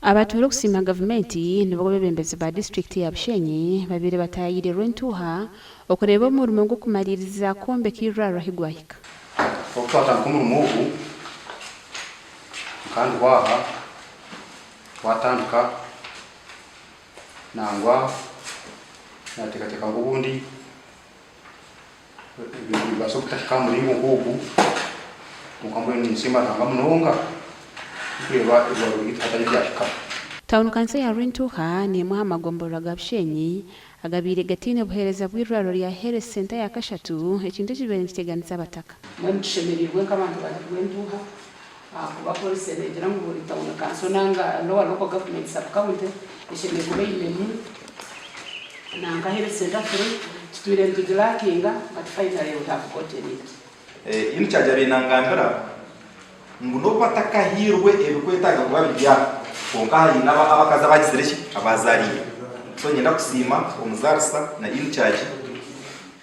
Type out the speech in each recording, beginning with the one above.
Abatuura okusiima gavumenti nibwo abeebembezi ba disiturikiti ya Bushenyi babaire bataayaire Rwentuuha okureeba omurimo gw'okumariiriza kwombeka eirwariro ahi gwahika. Obu twatandika omurimo ogu, nka aha, twatandika nangwa nateekateeka ngu obundi ebintu nibibaasa obutahika aha muringo nk'ogu, kwonka mbwenu ninsiima Ruhanga munonga kureeba eirwariro ryaitu hati ahu ryahika. Tauni kanso ya Rwentuuha n'emwe aha magomborora ga Bushenyi agabaire gataine buheereza bw'eirwariro rya Health Centre ya kashatu, ekintu ekibaire nikiteganisa abataka. Mbwenu tushemereirwe nk'abantu ba Rwentuuha ahakuba policy negira ngu buri town council nanga lower local government sub county eshemereire kuba einemu nanka health center free tutwire nitugilakinga but finally we have gotten it. In charge abaire nangambira ngu n'obu batakahairwe ebirikwetaaga kuba biri aha kwonka haine abakazi abagizire ki abazariire. So niinyenda kusiima omuzarisa na in charge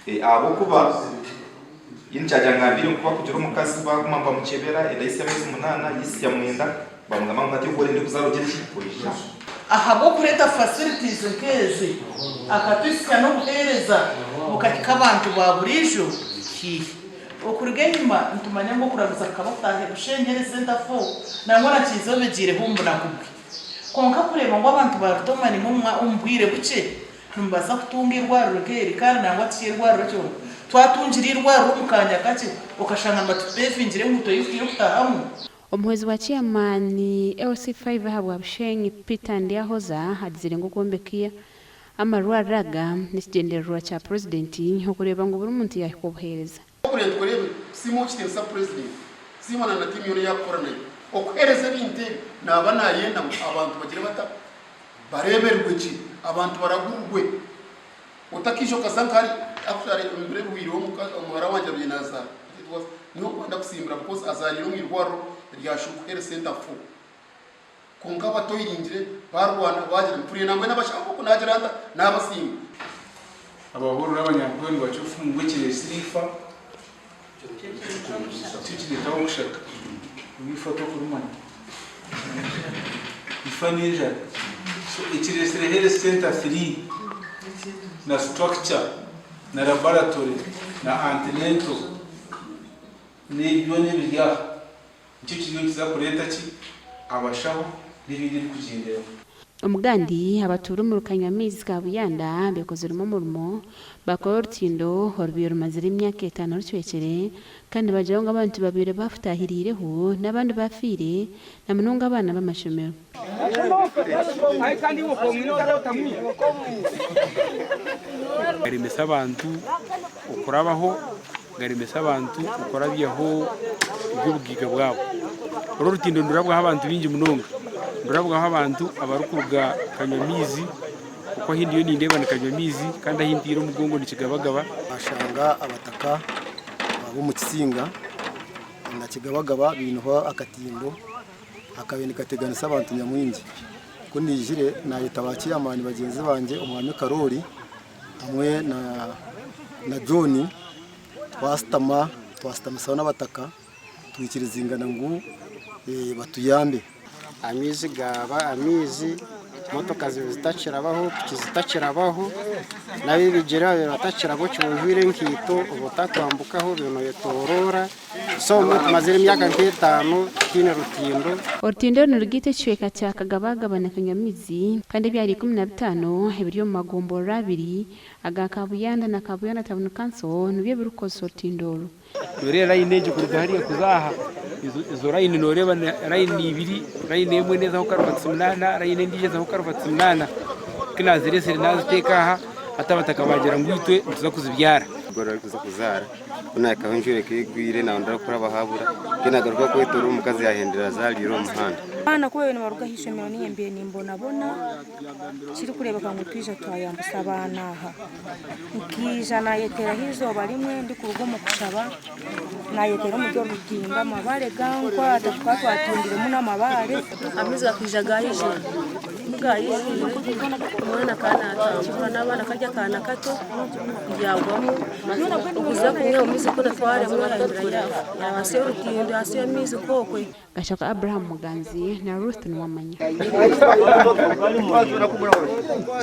ahabw'okuba in charge angambiire ngu ku barikugira omukazi baguma nibamukyebera enda yahitsya ameezi munaana yahitsya mwenda bamugamba ngu hati obu orenda kuzaara ogire ki oija. Ahabw'okureeta facilities nk'ezi akatuhitsya n'obuheereza bukahika abantu ba buriijo haihi. Okuruga enyima nitumanya ngu okuraguza kukaba kutaaha Bushenyi Health Centre 4 nangwa na Kyizooba egiireho omu bunaku bwe. Kwonka kureeba ngu abantu ba Rutomani omu bwire bukye nimubaasa kutunga eirwariro nk'eri kandi nangwa ti eirwariro kyonka, twatungire eirwariro omu kaanya kakye okashanga nibatupevingira enguuto y'okutaahamu. Omuhwezi wa Ceyamaani LC5 ahabwa Bushenyi, Peter Ndyahoza agizire ngu okwombeka amarwariro aga n'ekigyendererwa kya Purezidenti okureeba ngu buri muntu yaahikwa obuheereza. Okurya nitukoreba siima owekitiinisa Purezidenti, siima na na tiimu yoona ei arikukora nayo. Okuheereza ebintu ebi naaba naayenda ngu abantu bagire bata? Bareeberwe gye, abantu baragurwe. Otakaija okaza nka hari actually omu biro ebihweireho omuhara wangye abaire nazaara, niho nkwenda kusiimira because azaariire omu irwariro rya Shuuku Health Centre 4. Kwonka abatoiringire baarwana baagira mpuriire nangwa n'abashaho oku naagira nta naabasiima. Abahoro n'abanyankore nibakira ofumu ngu ekireetsire eifa nikyo kireetaho okushaka. Ngu eifa tokurimanya. Eifa n'enjara. So ekireetsire health center 3 na structure na laboratory na antenatal n'ebi byona ebiri aha Nikyo kiriyo nikiza kureeta ki? Abashaho n'ebindi ebirikugyenderaho. Omugandi, abatuura omuri Kanywamaizi ka Buyanda bekoziremu omurimo bakora orutindo orubaire rumazire emyaka etaano rucwekire kandi nibagira ngu abantu babaire bafutahiriireho n'abandi bafiire na munonga abaana b'amashomero. Garemesa abantu okurabaho, garemesa abantu okurabyaho eby'obugaiga bwabo. Oru orutindo nirurabwaho abantu baingi munonga. Nirurabwaho abantu abarikuruga Kanyamiizi, okwo ahu ndiyo nindeeba ni Kanyamiizi kandi ahu ntaire omugongo ni Kigabagaba. Washanga abataka ab'omu Kisinga na Kigabagaba baineho akatindo akabaire nikateganisa abantu nyamwingi. Ku naijire nayeta ba chairman bagyenzi bangye Omwami Karoli hamwe na John twashutama twashutamisaho n'abataka twikirizingana ngu batuyambe. Amaizi gaaba amaizi, motoka ziba zitakirabaho, piki zitakirabaho, n'ab'ebigyere babaire batakirabaho okiba ojwaire enkaito oba otakwambukaho obaire noyetoroora. So obumwe tumazire emyaka nk'etaano tutaine rutindo. Orutindo oru nirugaita ekicweka kya Kagabagaba na Kanyamizi kandi ebyaro 15 ebiri omu magomborora abiri aga Kabuyanda na Kabuyanda Town Council nibyo birikukozesa orutindo oru. Noreeba layini egi kuruga hariya kuza aha, ezo layini noreeba layini ibiri, layini emwe neezaho karuvatisi munaana, layini endiijo ezaho karuvatisi munaana. Ku naazireesire naaziteeka aha, hati abataka baagira ngu itwe nituza kuzibyara. Omugore arikuza kuzaara ku naahikaho enjura ekaba egwire naaba kuraba habura, ku naagaruka kwetoorora omukazi yaahendera azaariire omu muhanda. Abaana ku babaire nibaruga aha ishomero niinye mbaire nimbonabona kirikureebeka ngu twija twayambusa abaana aha. Nkaija naayeteraho eizooba rimwe ndikuruga omu kushaba naayetera omuri oru rutindo amabaare gankwata tukaba twatindiremu n'amabaare. Amaizi gakaija gaijura, ku gaijwire omwana akaba naatambura n'abaana kari akaana kato yaagwamu okuza kumwiha omu maizi kwona twaremwa yahindura yaafa yaaba ahansi y'orutindo ahansi y'amaizi nk'okwe. Gashaka Abraham Muganzi na Ruth Nuwamanya.